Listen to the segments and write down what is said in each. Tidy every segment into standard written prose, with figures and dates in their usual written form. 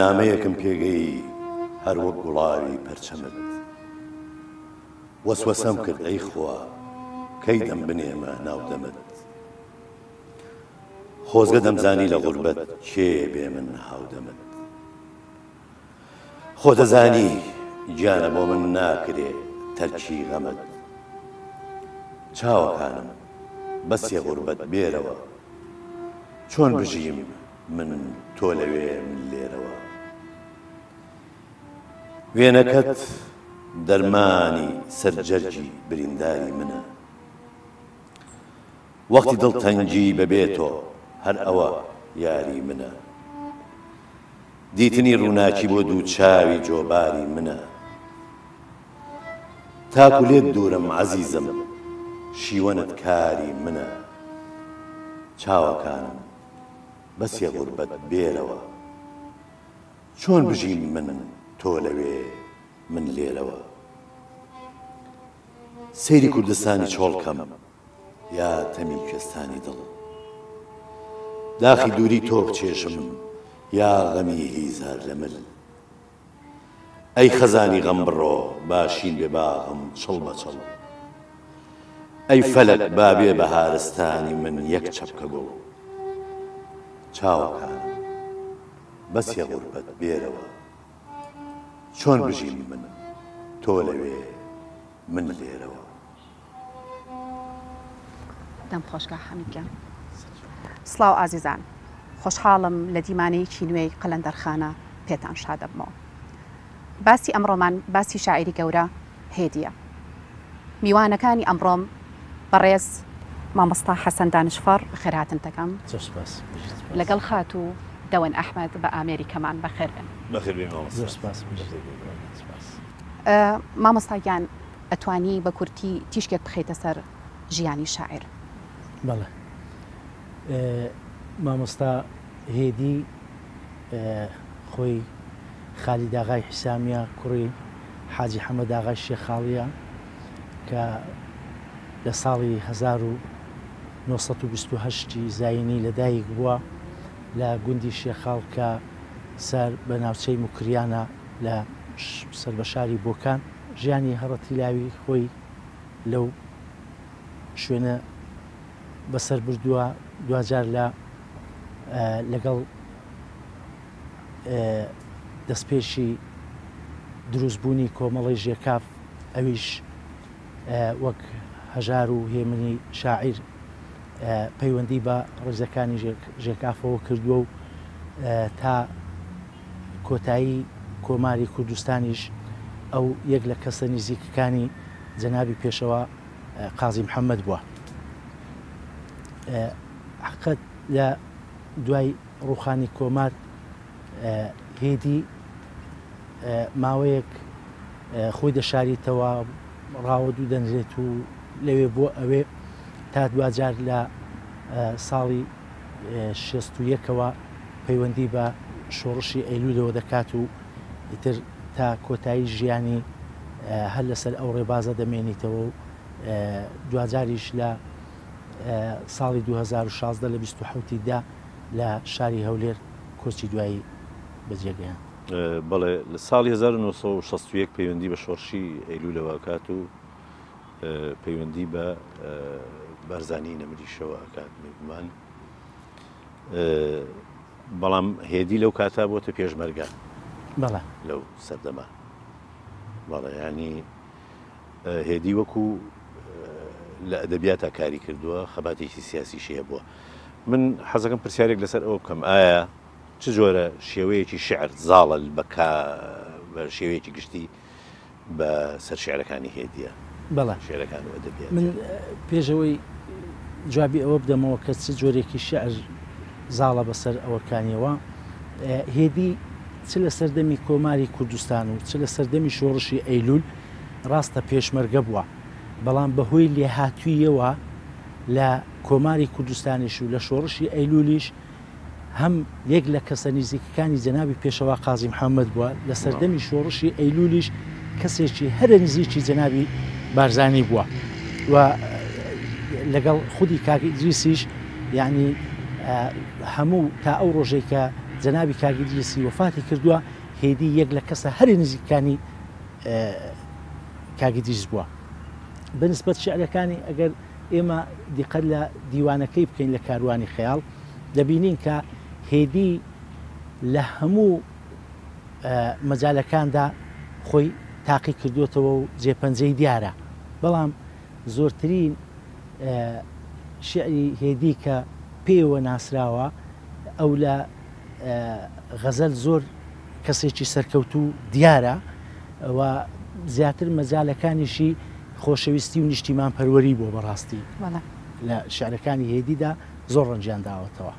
نامەیەکم پێگەیی هەر وەک گوڵاوی پەرچەمت. وەسوەسەم کرد ئەی خوا کەی دەم بنێمە ناو دەمت. خۆزگە دەمزانی لە غوربەت کێیە بێ من هاودەمت. خۆ دەزانی گیانە بۆ من ناکرێ تەرکی غەمت. چاوەکانم بەسێ غوربەت بێرەوە. چۆن بژیم من تۆ لەوێ من لێرەوە. وێنەکەت دەرمانی سەر جەرگی برینداری منە. وەختی دڵ تەنگی بەبێ تۆ هەر ئەوە یاری منە. دیتنی ڕووناکی بۆ دوو چاوی جۆباری منە. تاکو لێت دوورم عەزیزم شیوەنت کاری منە. چاوەکانم بەسێ غوربەت بێرەوە. چۆن بژیم من تۆ لەوێ من لێرەوە. سەیری کوردستانی چۆڵ کەم یا تەمی کوێستانی دڵ. داخی دووری تۆ بچێژم یا غەمی هیزار لە مل. ئەی خەزانی غەم بڕۆ با شین بێ باغم چڵ بە چڵ. ئەی فەلەک با بێ بەهارستانی من یەک چەپکە گوڵ. چاوەکانم بەسێ غوربەت بێرەوە. چۆن بژیم من تۆ لەوێ من لێرەوە. دەم خۆش کاک حەمید گیان. سڵاو ئازیزان خۆشحاڵم لە دیمانەیەکی نوێی قەلەندەرخانە پێتان شادەبمەوە. باسی ئەمڕۆمان باسی شاعیری گەورە هێدیە. میوانەکانی ئەمڕۆم بەڕێز مامۆستا حەسەن دانشفەڕ بەخێرهاتنت دەکەم. زۆر سوپاس. بژیت سوپاس. لەگەڵ خاتوو دەوەن ئەحمەد بە ئامێری کەمان بەخێر بێن. بەخێر بێی مامۆستا. زۆر سوپاس. بژیت سوپاس. مامۆستا گیان ئەتوانی بە کورتی تیشکێک بخەیتە سەر ژیانی شاعیر؟ بەڵێ. مامۆستا هێدی خۆی خالیداغای حیسامیە کوڕی حاجی حەمەداغای شێخاڵیە کە لە ساڵی 1928 ی زایینی لەدایک بووە لە گوندی شێخاڵ کە سەر بە ناوچەی موکریانە لە سەر بە شاری بۆکان. ژیانی هەڕەتی لاوی خۆی لەو شوێنە بەسەر بردووە، دواجار لە لەگەڵ دەستپێکی دروستبوونی کۆمەڵەی ژێکاف ئەویش وەک هەژار و هێمنی شاعیر پەیوەندی بە ڕیزەکانی ژێکافەوە کردووە و تا کۆتایی کۆماری کوردستانیش ئەو یەک لە کەسە نیزیکەکانی جەنابی پێشەوا قازی محەممەد بووە. حقت لە دوای ڕووخانی کۆمار هێدی ماوەیەک خۆی دەشاریتەوە، ڕاوەدوو دەنرێت و لەوێ بۆ ئەوێ تا دواجار لە ساڵی 61ەوە پەیوەندی بە شۆڕشی ئەیلوولەوە دەکات و ئیتر تا کۆتایی ژیانی هەر لەسەر ئەو ڕێبازە دەمێنیتەوە و دواجاریش لە ساڵی 2016 لە 27 ی دا لە شاری هەولێر کۆچی دوایی بەجێگەیاند. بەڵێ، لە ساڵی 1961 پەیوەندی بە شۆڕشی ئەیلوولەوە ئەکات و پەیوەندی بە بارزانی نەمریشەوە ئەکات بێگومان. بەڵام هێدی لەو کاتە بۆتە پێشمەرگە. بەڵێ. لەو سەردەمە. بەڵێ یانی هێدی وەکو لە ئەدەبیاتا کاری کردووە، خەباتێکی سیاسیشی هەبووە. من حەزەکەم پرسیارێک لەسەر ئەوە بکەم، ئایا چ جۆرە شێوەیەکی شیعر زاڵە بە بە شێوەیەکی گشتی بە سەر شیعرەکانی هێدیە؟ بەڵێ. شیعرەکان و ئەدەبیاتی. من پێش ئەوەی جوابی ئەوە بدەمەوە کە چ جۆرێکی شیعر زاڵە بەسەر ئەوەکانیەوە، هێدی چ لە سەردەمی کۆماری کوردستان و چ لە سەردەمی شۆڕشی ئەیلوول ڕاستە پێشمەرگە بووە، بەڵام بە هۆی لێهاتووییەوە لە کۆماری کوردستانیش و لە شۆڕشی ئەیلوولیش هەم یەک لە کەسە نیزیکەکانی جەنابی پێشەوا قازی محەممەد بووە، لە سەردەمی شۆڕشی ئەیلوولیش کەسێکی هەرە نزیکی جەنابی بارزانی بووە و لەگەڵ خودی کاک ئیدریسیش یانی هەموو تا ئەو ڕۆژەی کە جەنابی کاک ئیدریسی وەفاتی کردووە، هێدی یەک لە کەسە هەرە نزیکەکانی کاک ئیدریس بووە. بە نسبەت شیعرەکانی ئەگەر ئێمە دیقەت لە دیوانەکەی بکەین لە کاروانی خەیاڵ، دەبینین کە هێدی لە هەموو مەجالەکاندا خۆی تاقی کردووەتەوە و جێپەنجەی دیارە، بەڵام زۆرترین شیعری هێدی کە پێیەوە ناسراوە، ئەو لە غەزەل زۆر کەسێکی سەرکەوتوو دیارە و زیاتر مەجالەکانیشی خۆشەویستی و نیشتیمانپەروەری بووە بەڕاستی لە شیعرەکانی هێدیدا زۆر ڕەنگیان داوەتەوە.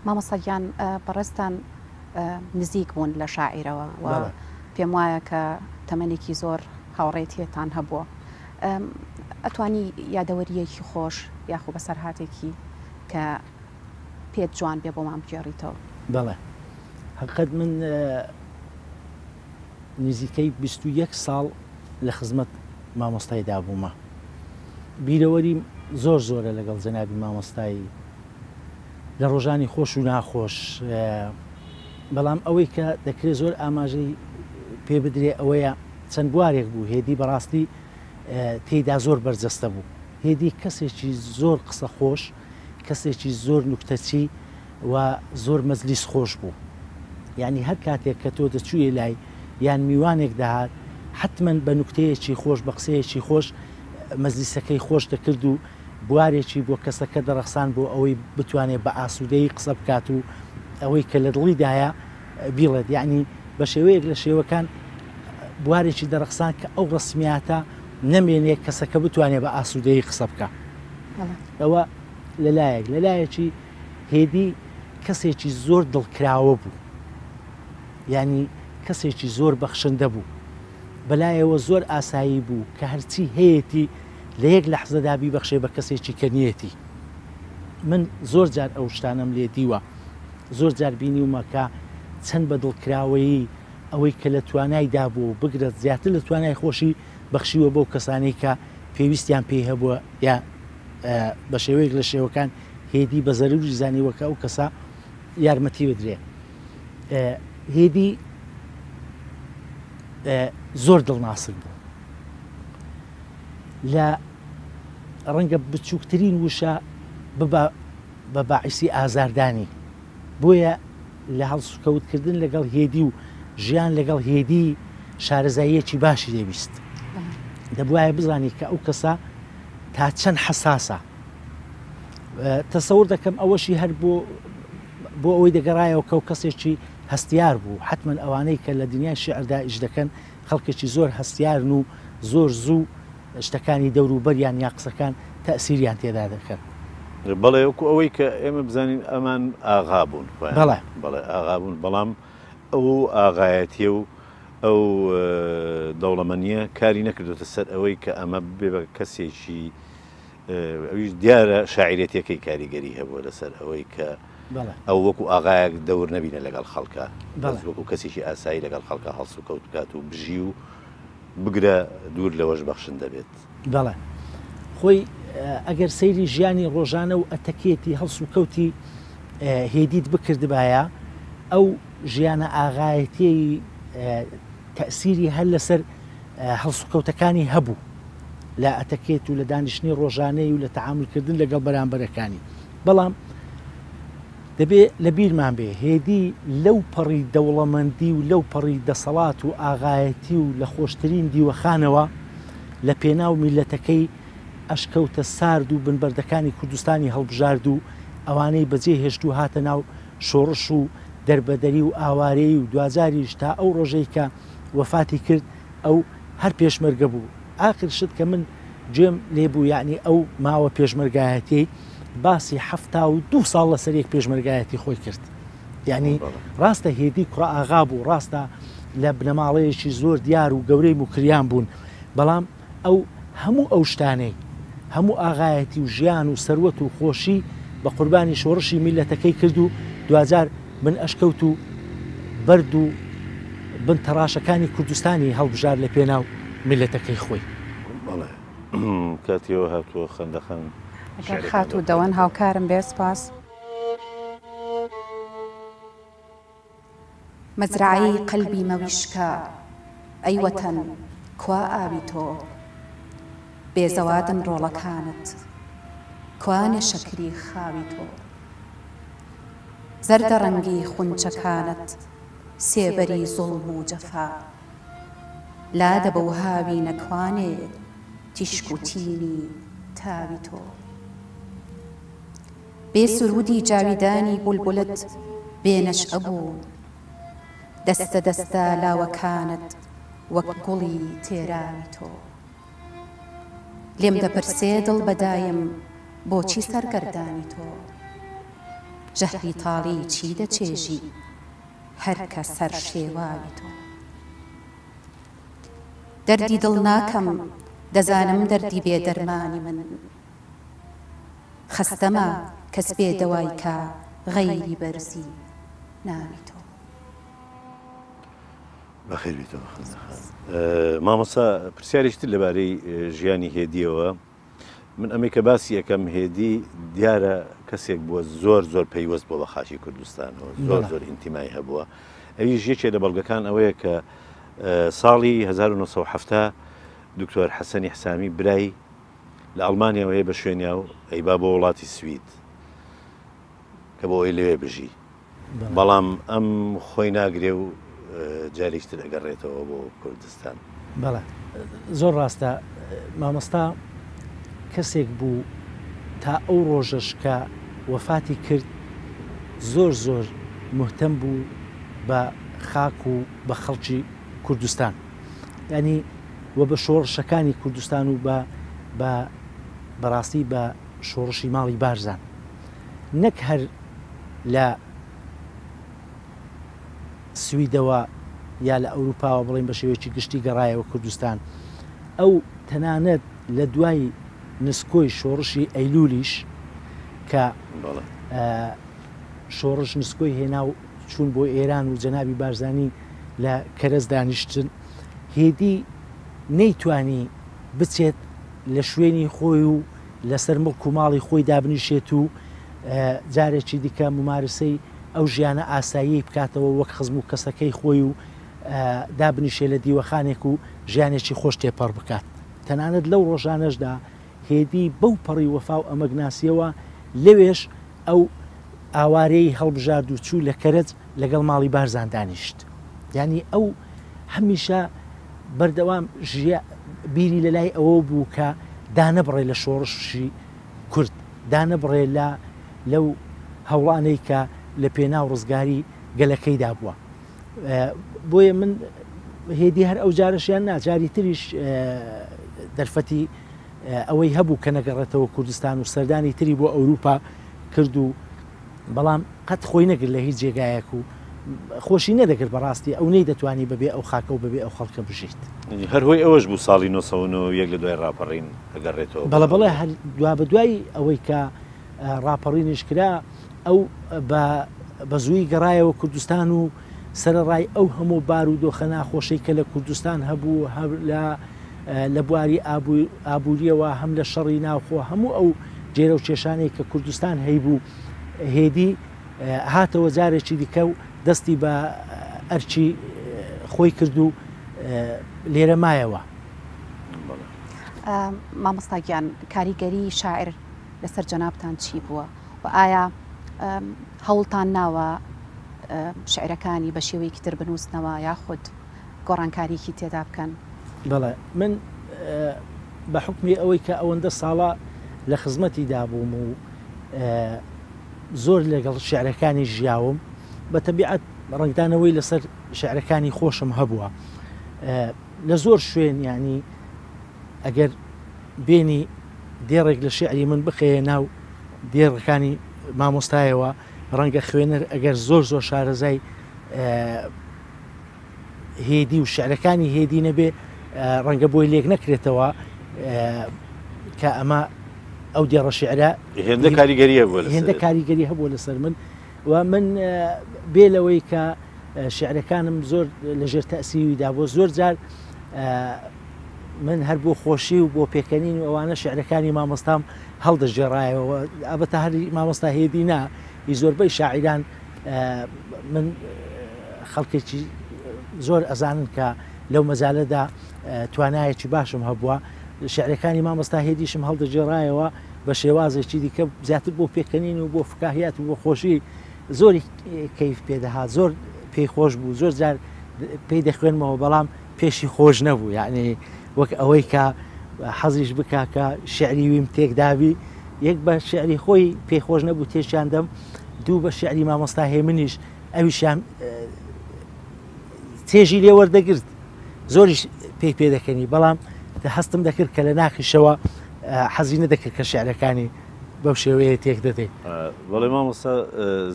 مامۆستا گیان بەڕێزتان نزیک بوون لە شاعیرەوە و پێم وایە کە تەمەنێکی زۆر هاوڕێتیتان هەبووە ئەتوانی یادەوەرییەکی خۆش یاخۆ بەسەرهاتێکی کە پێت جوان بێ بۆمان بگێڕیتەوە؟ بەڵێ هەقیقەت من نزیکەی 21 ساڵ لە خزمەت مامۆستای دابوومە بیرەوەریم زۆر زۆرە لەگەڵ جەنابی مامۆستایی لە ڕۆژانی خۆش و ناخۆش بەڵام ئەوەی کە دەکرێت زۆر ئاماژەی پێ بدرێ ئەوەیە چەند بوارێک بوو هێدی بەڕاستی تێیدا زۆر بەرجەستە بوو هێدی کەسێکی زۆر قسە خۆش کەسێکی زۆر نوکتەچی و زۆر مەجلیس خۆش بوو یعنی هەر کاتێک کە تۆ دەچوویە لای یان میوانێک دەهات حتمما بە نوکتەیەکی خۆش بە قسەیەکی خۆش مەجلیسەکەی خۆش دەکرد و بوارێکی بۆ کەسەکە دەڕەخسان بۆ ئەوەی بتوانێت بە ئاسوودەیی قسە بکات و ئەوەی کە لە دڵیدایە بیڵێت یعنی بە شێوەیەک لە شێوەکان بوارێکی دەڕەخسان کە ئەو ڕسمیاتە نەمێنێ کەسەکە بتوانێت بە ئاسوودەیی قسە بکە ئەوە لەلایەک لەلایەکی هێدی کەسێکی زۆر دڵکراوە بوو یعنی کەسێکی زۆر بەخشندە بوو بەلایەوە زۆر ئاسایی بوو کە هەرچی هەیەتی لە یەک لەحزەدا بیبەخشێ بە کەسێکی کە نیەتی. من زۆر جار ئەو شتانەم لێ دیوە. زۆر جار بینیومە کە چەند بە دڵکراوەیی ئەوەی کە لە توانایدا بووە و بگرە زیاتر لە توانای خۆشی بەخشیوە بەو کەسانەی کە پێویستیان پێی هەبووە یا بە شێوەیەک لە شێوەکان هێدی بە زەروری زانیوە کە ئەو کەسە یارمەتی بدرێ. هێدی زۆر دڵناسک بوو. لە ڕەنگە بچووکترین وشە ببا بە باعیسی ئازاردانی، بۆیە لە هەڵسوکەوتکردن لەگەڵ هێدی و ژیان لەگەڵ هێدی شارەزاییەکی باشی دەویست. دەبوایە بزانی کە ئەو کەسە تا چەند حەساسە. تەسەور دەکەم ئەوەشی هەر بۆ بۆ ئەوەی دەگەڕایەوە کە کەسێکی هەستیار بوو، حەتمەن ئەوانەی کە لە دنیای شیعردا ئیش دەکەن خەڵکێکی زۆر هەستیارن و زۆر زوو شتەکانی دەوروبەریان یا قسەکان تەئسیریان تێدا دەکەن. بەڵێ وەکو ئەوەی کە ئێمە بزانین ئەمان ئاغا بوون خۆیان. بەڵێ. بەڵێ ئاغا بوون بەڵام ئەو ئاغایەتیە و ئەو دەوڵەمەنیە کاری نەکردۆتە سەر ئەوەی کە ئەمە ببێ بە کەسێکی ئەویش دیارە شاعیرێتیەکەی کاریگەری هەبووە لەسەر ئەوەی کە ئەو وەکو ئاغایەک دەور نەبینە لەگەڵ خەڵکە بەس وەکو کەسێکی ئاسایی لەگەڵ خەڵکە هەڵسوکەوت بکات و بژی و بگرە دوور لەوەش بەخشن دەبێت. بەڵێ خۆی ئەگەر سەیری ژیانی ڕۆژانە و ئەتەکێتی هەڵسوکەوتی هێدیت بکردبایە ئەو ژیانە ئاغایەتیەی تەئسیری هەر لەسەر هەڵسوکەوتەکانی هەبوو لە ئەتەکێت و لە دانیشتنی ڕۆژانەی و لە تەعامولکردن لەگەڵ بەرامبەرەکانی. بەڵام دەبێ لە بیرمان بێ هێدی لەو پەڕی دەوڵەمەندی و لەو پەڕی دەسەڵات و ئاغایەتی و لە خۆشترین دیوەخانەوە لە پێناو میللەتەکەی ئەشکەوتە سارد و بن بەردەکانی کوردستانی هەڵبژارد و ئەوانەی بەجێ هێشت و هاتە ناو شۆڕش و دەربەدەری و ئاوارەیی و دواجاریش تا ئەو ڕۆژەی کە وەفاتی کرد ئەو هەر پێشمەرگە بوو ئاخر شت کە من گوێم لێ بوو یەعنی ئەو ماوە پێشمەرگایەتیەی باسی 72 ساڵ لەسەر یەک پێشمەرگایەتی خۆی کرد یعنی ڕاستە هێدی کوڕە ئاغا بوو ڕاستە لە بنەماڵەیەکی زۆر دیار و گەورەی موکریان بوون بەڵام ئەو هەموو ئەو شتانەی هەموو ئاغایەتی و ژیان و سەروەت و خۆشی بە قوربانی شۆڕشی میللەتەکەی کرد و دواجار بن ئەشکەوت و بەرد و بن تەڕاشەکانی کوردستانی هەڵبژارد لە پێناو میللەتەکەی خۆی. بەڵێ کاتی ئەوە هاتووە خەندەخان ئەگەر شیعرێکمان خاتوو بۆ دەوەن بخوێنێتەوە. هاوکارم بێ سپاس. مەزرەعەی قەلبی مەویشکە ئەی وەتەن کوا ئاوی تۆ؟ بێ زەوادن ڕۆڵەکانت کوانێ شەکری خاوی تۆ؟ زەردە ڕەنگی خونچەکانت سێبەری زوڵم و جەفا لادە بەو هاوینە کوانێ تیشک و تینی تاوی تۆ؟ بێ سروودی جاویدانی بولبولت بێ نەشئە بوون دەستە دەستە لاوەکانت وەک گوڵی تێراوی تۆ. لێم دەپرسێ دڵ بە دایم بۆچی سەرگەردانی تۆ؟ ژەهری تاڵی چی دەچێژی هەر کە سەر شێواوی تۆ. دەردی دڵ ناکەم دەزانم دەردی بێ دەرمانی من. خەستەمە کەس بێ دەوای کا غەیری بەرزی ناوی تۆ. بەخێر بێیتەوە خەندە خان. مامۆستا پرسیارێکی تر لەبارەی ژیانی هێدیەوە من ئەمەی کە باسی ئەکەم هێدی دیارە کەسێک بووە زۆر زۆر پەیوەست بووە بە خاکی کوردستانەوە زۆر زۆر ئینتیمای هەبووە ئەویش یەکێ لە بەڵگەکان ئەوەیە کە ساڵی 1970 دکتۆر حەسەنی حسامی برای لە ئەڵمانیاوە یە بە شوێنیا و ئەیبا بۆ وڵاتی سوید کە بۆ ئەوەی لەوێ بژی بەڵام ئەم خۆی ناگرێ و جارێکی تر ئەگەڕێتەوە بۆ کوردستان. بەڵێ زۆر ڕاستە مامۆستا کەسێک بوو تا ئەو ڕۆژەش کە وەفاتی کرد زۆر زۆر مهتەم بوو بە خاک و بە خەڵکی کوردستان یانی و بە شۆڕشەکانی کوردستان و بە بە بەڕاستی بە شۆڕشی ماڵی بارزان نەک هەر لە سویدەوە یا لە ئەوروپاوە بڵێین بە شێوەیەکی گشتی گەڕایەوە کوردستان ئەو تەنانەت لە دوای نسکۆی شۆڕشی ئەیلولیش کە شۆڕش نسکۆی هێنا و چوون بۆ ئێران و جەنابی بارزانی لە کەرەج دانیشتن، هێدی نەیتوانی بچێت لە شوێنی خۆی و لەسەر مڵک و ماڵی خۆی دابنیشێت و جارێکی دیکە مومارسەی ئەو ژیانە ئاساییەی بکاتەوە وەک خزم و کەسەکەی خۆی و دابنیشێ لە دیوەخانێک و ژیانێکی خۆش تێپەڕ بکات. تەنانەت لەو ڕۆژانەشدا هێدی بەو پەڕی وەفا و ئەمەگناسییەوە لەوێش ئەو ئاوارەی هەڵبژارد و چوو لە کەرەج لەگەڵ ماڵی بارزان دانیشت. یانی ئەو هەمیشە بەردەوام ژیا بیری لە لای ئەوە بوو کە دانەبڕێ لە شۆڕشی کورد، دانەبڕێ لە لەو هەوڵانەی کە لە پێناو ڕزگاری گەلەکەیدا بووە. بۆیە من هێدی هەر ئەو جارەشیان نا، جاری تریش دەرفەتی ئەوەی هەبوو کە نەگەڕێتەوە کوردستان و سەردانی تری بۆ ئەوروپا کرد و بەڵام قەت خۆی نەگرت لە هیچ جێگایەک و خۆشی نەدەگرت بەڕاستی ئەو نەیدەتوانی بەبێ ئەو خاکە و بەبێ ئەو خەڵکە بژیت. هەر هۆی ئەوەش بوو ساڵی 991 لە دوای ڕاپەڕین ئەگەڕێتەوە بۆ بەڵێ بەڵێ هەولێر. هەر دوابەدوای ئەوەی کە ڕاپەڕینیش کرا ئەو بە بە زوویی گەڕایەوە کوردستان و سەرەڕای ئەو هەموو بارودۆخە ناخۆشەی کە لە کوردستان هەبوو هەر لە لە بواری ئابوورییەوە، هەم لە شەڕی ناوخۆ، هەموو ئەو گێرە و کێشانەی کە کوردستان هەیبوو، هێدی هاتەوە جارێکی دیکە و دەستی بە ئەرکی خۆی کرد و لێرە مایەوە. مامۆستا گیان کاریگەری شاعیر لەسەر جەنابتان چی بووە و ئایا هەوڵتان ناوە شعرەکانی بە شێوەیەکی تر بنووسنەوە یاخود گۆڕانکاریی تێدا بکەن؟ بەڵێ، من بە حوکمی ئەوەی کە ئەوەندە ساڵە لە خزمەتیدا بووم و زۆر لەگەڵ شیعرەکانی ژیاوم، بە تەبیعەت ڕەنگدانەوەی لەسەر شیعرەکانی خۆشم هەبووە. لە زۆر شوێن یانی ئەگەر بێنی دێڕێک لە شیعری من بخەیە ناو دێڕەکانی مامۆستایەوە، ڕەنگە خوێنەر ئەگەر زۆر زۆر شارەزای هێدی و شعرەکانی هێدی نەبێ ڕەنگە بۆی لێک نەکرێتەوە کە ئەمە ئەو دێڕە شعرە هێندە کاریگەری هەبووە هێندە کاریگەری هەبووە لەسەر من و من بێ لەوەی کە شعرەکانم زۆر لەژێر تەسیریدا بۆ زۆر جار من هەر بۆ خۆشی و بۆ پێکەنین و ئەوانە شعرەکانی مامۆستام هەڵدەژێڕایەوە ئەبەتە هەر مامۆستا هێدی نا ی زۆربەی شاعیران من. خەڵکێکی زۆر ئەزانن کە لەو مەجالەدا توانایەکی باشم هەبووە، شیعرەکانی مامۆستا هێدیشم هەڵدەگێڕایەوە بە شێوازێکی دیکە زیاتر بۆ پێکەنین و بۆ فکاهیات و بۆ خۆشی زۆری کەیف پێدەهات زۆر پێی خۆش بوو زۆر جار پێی دەخوێنمەوە بەڵام پێشی خۆش نەبوو یعنی وەک ئەوەی کە حەزیش بکا کە شعری ویم تێکدابی یەک بە شعری خۆی پێی خۆش نەبوو تێشیان دەم دوو بە شعری مامۆستا هێمنیش ئەویشیان چێژی لێ وەردەگرت زۆریش پێی پێدەکەنی بەڵام هەستم دەکرد کە لە ناخیشەوە حەزی نەدەکرد کە شعرەکانی بەو شێوەیە تێک دەدەی. بەڵێ مامۆستا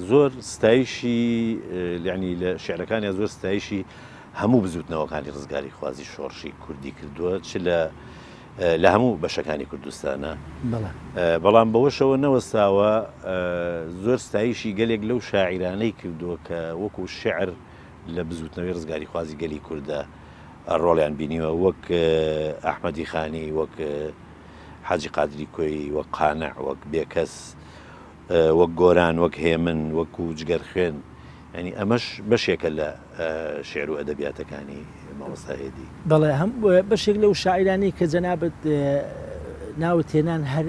زۆر ستایشی یعنی لە شعرەکانیا زۆر ستایشی هەموو بزوتنەوەکانی ڕزگاری خوازی شۆڕشی کوردی کردووە چ لە لە هەموو بەشەکانی کوردستانە بەڵام بەوەشەوە نەوەستاوە زۆر ستایشی گەلێک لەو شاعیرانەی کردووە کە وەکو شعر لە بزوتنەوەی ڕزگاریخوازی گەلی کوردە ڕۆڵیان بینیوە وەک ئەحمەدی خانی وەک حاجی قادری کۆیی وەک قانع وەک بێکەس وەک گۆران وەک هێمن وەکو جگەرخوێن یانی ئەمەش بەشێکە لە شیعر و ئەدەبیاتەکانی مامۆستا هێدی. بەڵێ هەم بەشێک لەو شاعیرانەی کە جەنابت ناوت هێنان هەر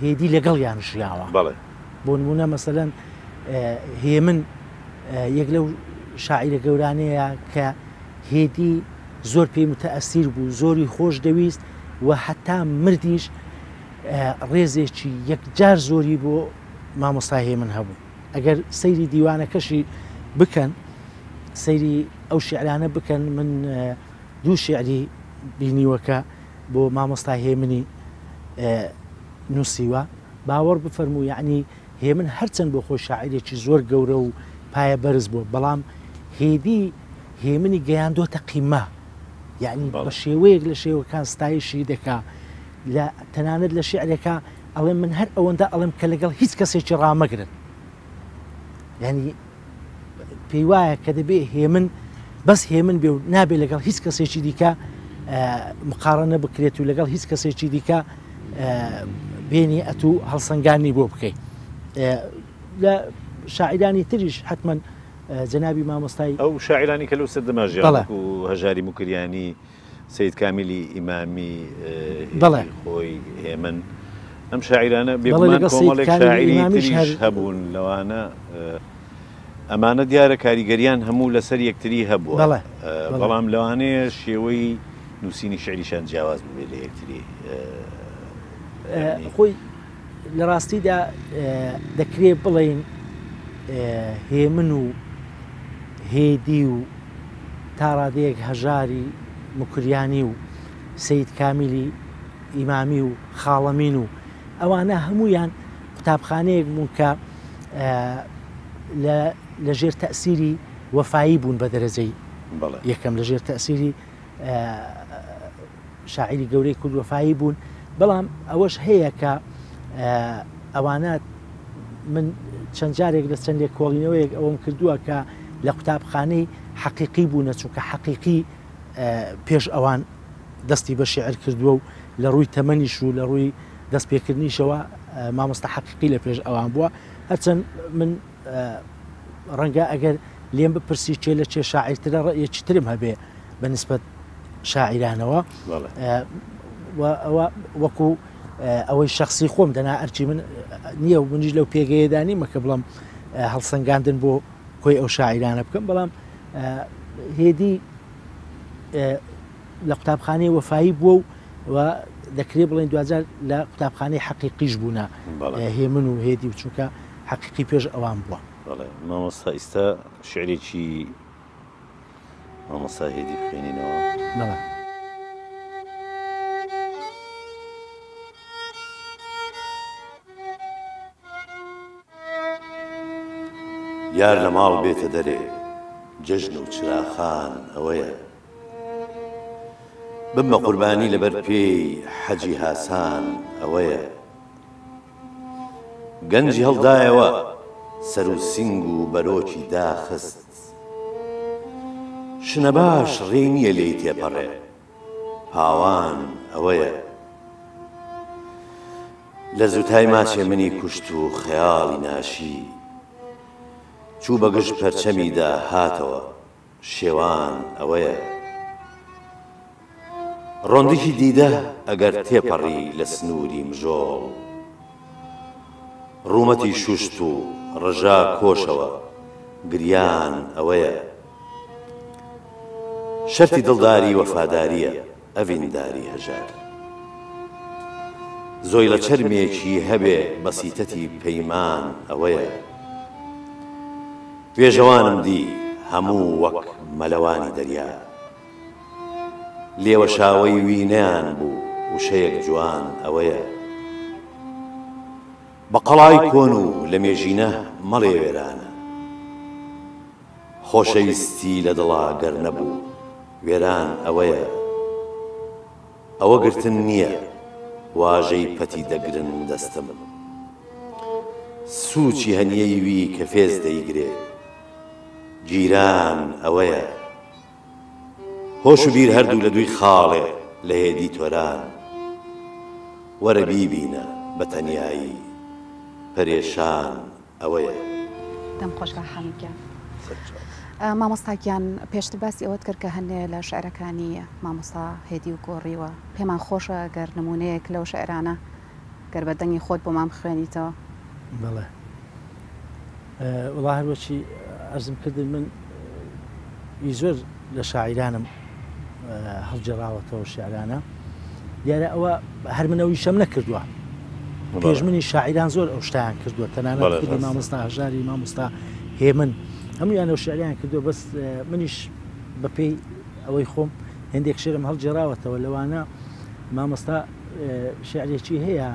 هێدی لەگەڵیان ژیاوە. بەڵێ. بۆ نموونە مەسەلەن هێمن یەک لەو شاعیرە گەورانەیە کە هێدی زۆر پێی متەئەسیر بوو، زۆری خۆش دەویست و هەتا مردیش ڕێزێکی یەکجار زۆری بۆ مامۆستا هێمن هەبوو. ئەگەر سەیری دیوانەکەشی بکەن، سەیری ئەو شیعرانە بکەن، من دوو شیعری بینیوە کە بۆ مامۆستا هێمنی نووسیوە، باوەڕ بفەرموو یەعنی هێمن هەرچەند بۆ خۆی شاعیرێکی زۆر گەورە و پایە بەرز بووە، بەڵام هێدی هێمنی گەیاندۆتە قیمە، یەعنی بە شێوەیەک لە شێوەکان ستایشی دەکا، لە تەنانەت لە شیعرێکا ئەڵێم من هەر ئەوەندە ئەڵێم کە لەگەڵ هیچ کەسێکی ڕامەگرن یعنی پێی وایە کە دەبێ هێمن بەس هێمن بێ و نابێ لەگەڵ هیچ کەسێکی دیکە مقاڕەنە بکرێت و لەگەڵ هیچ کەسێکی دیکە بێنی ئەتوو هەڵسەنگانی بۆ بکەیت لە شاعیرانی تریش حتمما جەنابی مامۆستای ئەو شاعیرانی کە لەو سەردەما ژیان و هەژاری موکریانی سەید کامیلی ئیمامی بەڵێ. هێزی خۆی هێمن ئەم شاعیرانە بەڵێ بێگومان لەگەڵ سەید کۆمەڵێک کامیلی شاعیری ئیمامیش تریش هەر هەبوون لەوانە ئەمانە دیارە کاریگەریان هەموو لەسەر یەکتری هەبووە بەڵێ بەڵێ. بەڵام لەوانەیە شێوەی نووسینی شیعریشیان جیاواز بووبێ لە یەکتری یانی. خۆی لە ڕاستیدا دەکرێ بڵێین هێمن و هێدی و تا ڕادەیەک هەژاری موکریانی و سەید کامیلی ئیمامی و خاڵەمین و ئەوانە هەموویان قوتابخانەیەک بوون کە لە ژێر تەئسیری وەفایی بوون بە دەرەجەی یەکەم لە ژێر تەئسیری شاعیری گەورەی کورد وەفایی بوون بەڵام ئەوەش هەیە کە ئەوانە من چەند جارێک لە چەند لێکۆڵینەوەیەک ئەوەم کردووە کە لە قوتابخانەی حەقیقی بوونە چونکە حەقیقی پێش ئەوان دەستی بە شیعر کردووە و لە ڕووی تەمەنیش و لە ڕووی دەست پێکردنیشەوە مامۆستا حەقیقی لە پێش ئەوان بووە هەرچەند من ڕەنگە ئەگەر لێم بپرسی کێ لە کێ شاعیرترە ڕەئیەکی ترم هەبێ بە نسبەت شاعیرانەوە ئەوە وەکو ئەوەی شخصی خۆم دەنا ئەرچی من نییە و منیش لەو پێگەیەدا نیمە کە بڵم هەڵسەنگاندن بۆ کۆی ئەو شاعیرانە بکەم بەڵام هێدی لە قوتابخانەی وەفایی بووە و و دەکرێ بڵێن دواجار لە قوتابخانەی حەقیقیش بوونە هێمن و هێدی و چونکە حەقیقی پێش ئەوان بووە. بەڵێ مامۆستا ئیستا شعرێکی مامۆستا هێدی بخوێنینەوە. بەڵێ. یار لە ماڵ بێتە دەرێ جەژن و چراخان ئەوەیە ببمە قوربانی لەبەر پێی حەجی هاسان ئەوەیە گەنجی هەڵدایەوە سەر و سینگ و بەرۆکی داخست شنە باش ڕێی نییە لێی تێپەڕێ پاوان ئەوەیە لە زووتای ماچێ منی کوشت و خەیاڵی ناشی چوو بە گژ پەرچەمیدا هاتەوە. شێوان ئەوەیە. ڕۆندکی دیدە ئەگەر تێپەڕی لە سنووری مژۆڵ. ڕوومەتی شوشت و ڕژا کۆشەوە گریان ئەوەیە. شەرتی دڵداری وەفادارییە ئەڤینداری هەژار. زۆیڵە چەرمێکی هەبێ بەسیتەتی پەیمان ئەوەیە. وێژەوانم دی هەموو وەک مەلەوانی دەریا. لێوەشاوەی وینەیان بوو وشەیەک جوان ئەوەیە. بە قەڵای کۆن و لەمێژینە مەڵێ وێرانە. خۆشەویستی لە دڵا گەر نەبوو وێران ئەوەیە. ئەوە گرتن نییە واژەی پەتی دەگرن دەستم. سووچی هەنیەی وی کە فێز دەیگرێ گیران ئەوەیە. هۆش و بیر هەردوو لە دووی خاڵێ لە هێدی تۆران. وەرە بیبینە بە تەنیایی پەرێشان ئەوەیە. دەم خۆش کاک حامید گیان. مامۆستا گیان پێشتر باسی ئەوەت کرد کە هەندێ لە شعرەکانی مامۆستا هێدی و گۆڕیوە پێمان خۆشە گەر نمونەیەک لەو شعرانە گەر بە دەنگی خۆت بۆمان بخوێنیتەوە. بەڵێ وەڵا هەروەکی عەرزم کردن من ی زۆر لە شاعیرانم هەڵگێڕاوەتەوە شعرانە دیارە ئەوە هەر من ئەو ئیشەم نەکردووە پێش منی شاعیران زۆر ئەو شتیان کردووە تەنانەت خودی مامۆستا هەژاری مامۆستا هێمن هەمویان ئەو شعریان کردووە بەس منیش بەپێی ئەوەی خۆم هێندێک شعرم هەڵگێڕاوەتەوە لەوانە مامۆستا شعرێکی هەیە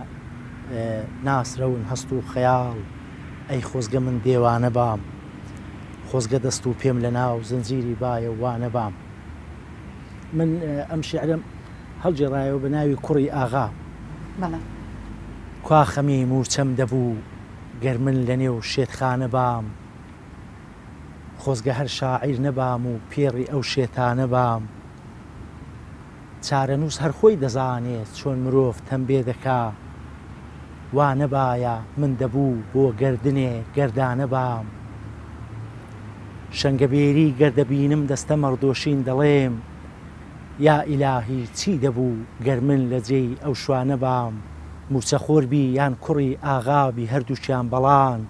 ناسرەون هەست و خەیاڵ ئەی خۆزگە من دێوانە بام خۆزگە دەست و پێم لە ناو زنجیری بایە وا نەبام. من ئەم شیعرەم هەڵگێڕایەوە بە ناوی کوڕی ئاغا. بەڵێ. کوا خەمی مووچەم دەبوو گەر من لە نێو شێتخانە بام. خۆزگە هەر شاعیر نەبام و پێڕی ئەو شێتانە بام. چارەنووس هەر خۆی دەزانێ چۆن مرۆڤ تەمبێ دەکا. وا نەبایە من دەبوو بۆ گەردنێ گەردانە بام. شەنگەبێری گەر دەبینم دەستە مەڕدۆشین دەڵێم، یا ئیلاهی چی دەبوو گەر من لە جێی ئەو شوانە بام. مووچەخۆر بی یان کوڕی ئاغا بی هەردووکیان بەڵان.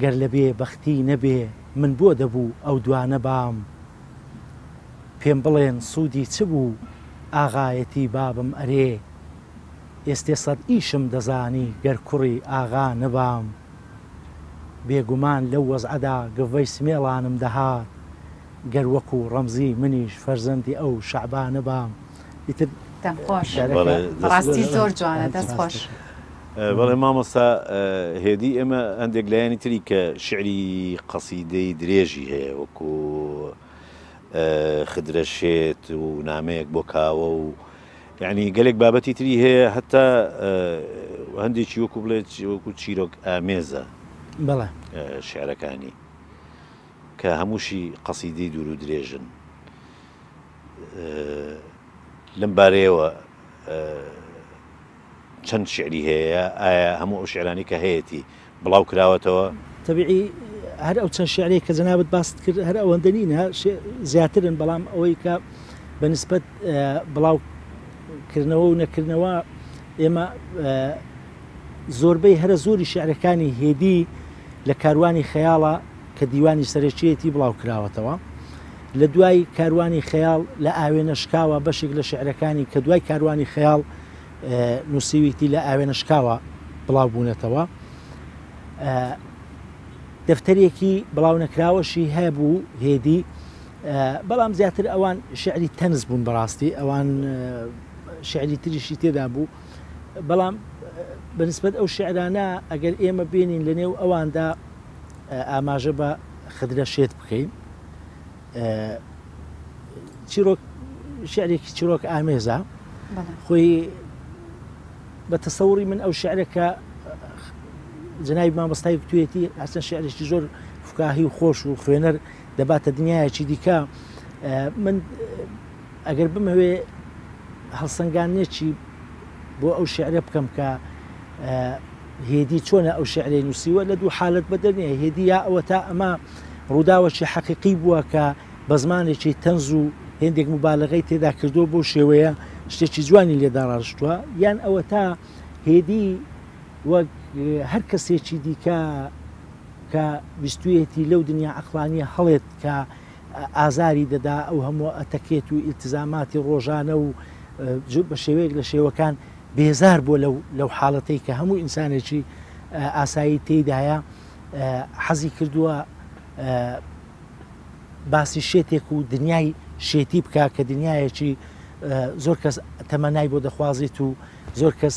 گەر لە بێ بەختی نەبێ من بۆ دەبوو ئەو دوانە بام. پێم بڵێن سوودی چ بوو ئاغایەتی بابم ئەرێ ئێستێ سەد ئیشم دەزانی گەر کوڕی ئاغا نەبام بێگومان لەو وەزعەدا گڤەی سمێڵانم دەهات گەر وەکوو ڕەمزی منیش فەرزەندی ئەو شەعبانە بام ئیتر دەم خۆش شعرەکە بەڵێ دەست بەڕاستی زۆر جوانە دەست خۆش. بەڵێ مامۆستا هێدی ئێمە هەندێک لایەنی تری کە شیعری قەسیدەی درێژی هەیە وەکو خدرە شێت و نامەیەک بۆ کاوە و یعنی گەلێک بابەتی تری هەیە هەتا هەندێکی وەکو بڵێ وەکو چیرۆک ئامێزە بەڵێ شعرەکانی کە هەمووشی قەسیدەی دوور و درێژن لەم بارەیەوە چەند شیعری هەیە؟ ئایا هەموو ئەو شیعرانەی کە هەیەتی بڵاو کراوەتەوە؟ تەبیعی هەر ئەو چەند شیعرەی کە جەنابت باست کرد هەر ئەوەندە نینە، زیاترن، بەڵام ئەوەی کە بە نسبەت بڵاو کردنەوە و نەکردنەوە ئێمە زۆربەی هەرە زۆری شیعرەکانی هێدی لە کاروانی خەیاڵە کە دیوانی سەرەکیەتی بڵاو کراوەتەوە. لە دوای کاروانی خەیاڵ لە ئاوێنە شکاوە بەشێک لە شیعرەکانی کە دوای کاروانی خەیاڵ نووسیویتی لە ئاوێنە شکاوە بڵاو بوونەتەوە. دەفتەرێکی بڵاونەکراوەشی هەبوو هێدی، بەڵام زیاتر ئەوان شیعری تەنز بوون بەڕاستی ئەوان شیعری تریشی تێدا بوو، بەڵام بەنسبەت ئەو شیعرانە ئەگەر ئێمە بێنین لە نێو ئەواندا ئاماژە بە خدرە شێت بکەین چیرۆک شعرێکی چیرۆک ئامێزە خۆی بە تەسەوری من ئەو شعرە کە جنابی مامۆستای گوتوێتی ئەسن شعرێکی زۆر فکاهی و خۆش و خوێنەر دەباتە دنیایەکی دیکە من ئەگەر بمەوێ هەڵسەنگاندنێکی بۆ ئەو شعرە بکەم کە هێدی چۆنە ئەو شعرەی نووسیوە لە دوو حالت بەدەر نییە هێدی یا ئەوە تا ئەمە ڕووداوەکی حەقیقی بووە کە بە زمانێکی تەنز و هێندێک موبالەغەی تێدا کردووە بەو شێوەیە شتێکی جوانی لێ داڕشتووە، یان ئەوەتا هێدی وەک هەر کەسێکی دیکە کە ویستویەتی لەو دنیا عەقڵانییە هەڵێت کە ئازاری دەدا، ئەو هەموو ئەتەکێت و ئیلتزاماتی ڕۆژانە و بە شێوەیەک لە شێوەکان بێزار بووە لەو لەو حاڵەتەی کە هەموو ئینسانێکی ئاسایی تێیدایە، حەزی کردووە باسی شێتێک و دنیای شێتی بکا کە دنیایەکی زۆر کەس تەمەنای بۆ دەخوازێت و زۆر کەس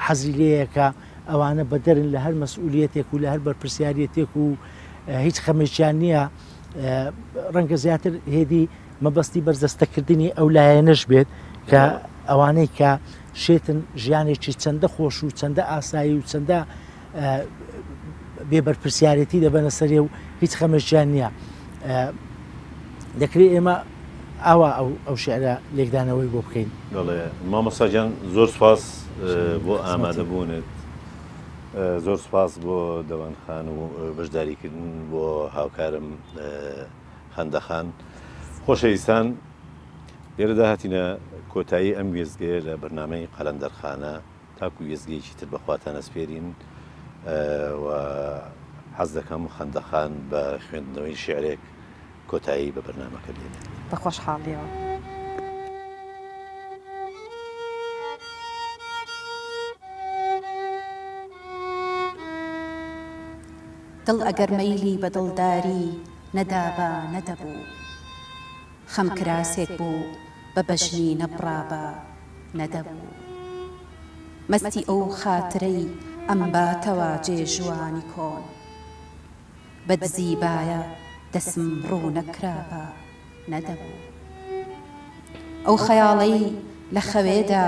حەزی لێیە کە ئەوانە بەدەرن لە هەر مەسئولیەتێک و لە هەر بەرپرسیارەتێک و هیچ خەمێکیان نییە. ڕەنگە زیاتر هێدی مەبەستی بەرجەستەکردنی ئەو لایەنەش بێت کە ئەوانەی کە شێتن ژیانێکی چەندە خۆش و چەندە ئاسایی و چەندە بێ بەرپرسیارەتی دەبەنە سەرێ و هیچ خەمێکیان نییە. دەکرێت ئێمە ئاوا ئەو شعرە لێکدانەوەی بۆ بکەین. بەڵێ مامۆستا گیان زۆر سوپاس بۆ ئامادەبوونت. زۆر سوپاس بۆ دەوان خان و بەشداریکردن بۆ هاوکارم خەندە خان. خۆشەویستان لێرەدا هاتینە کۆتایی ئەم وێستگەیە لە بەرنامەی قەلەندەرخانە. تاکو وێستگەیەکی تر بە خواتان ئەسپێرین و حەز دەکەم خەندە خان بە خوێندنەوەی شیعرێک کۆتایی بە بەرنامەکە بێنێت. بە خۆشحاڵیەوە. دڵ ئەگەر مەیلی بە دڵداری نەدابا نەدەبوو. خەم کراسێک بوو بە بەژنی نەبڕابا نەدەبوو. مەستی ئەو خاترەی ئەمباتەوە جێ ژوانی کۆن. بە دزی بایە دەسم ڕوو نەکرابا نەدەبوو. ئەو خەیاڵەی لە خەوێدا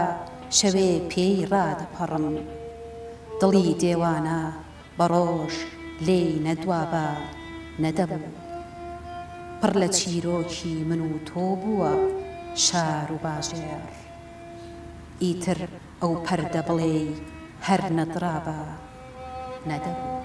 شەوێ پێی ڕادەپەڕم. دڵی دێوانە بە ڕۆژ لێی نەدوابا نەدەبوو. پڕ لە چیرۆکی من و تۆ بووە شار و باژێڕ. ئیتر ئەو پەردە بڵێی هەر نەدڕابا نەدەبوو.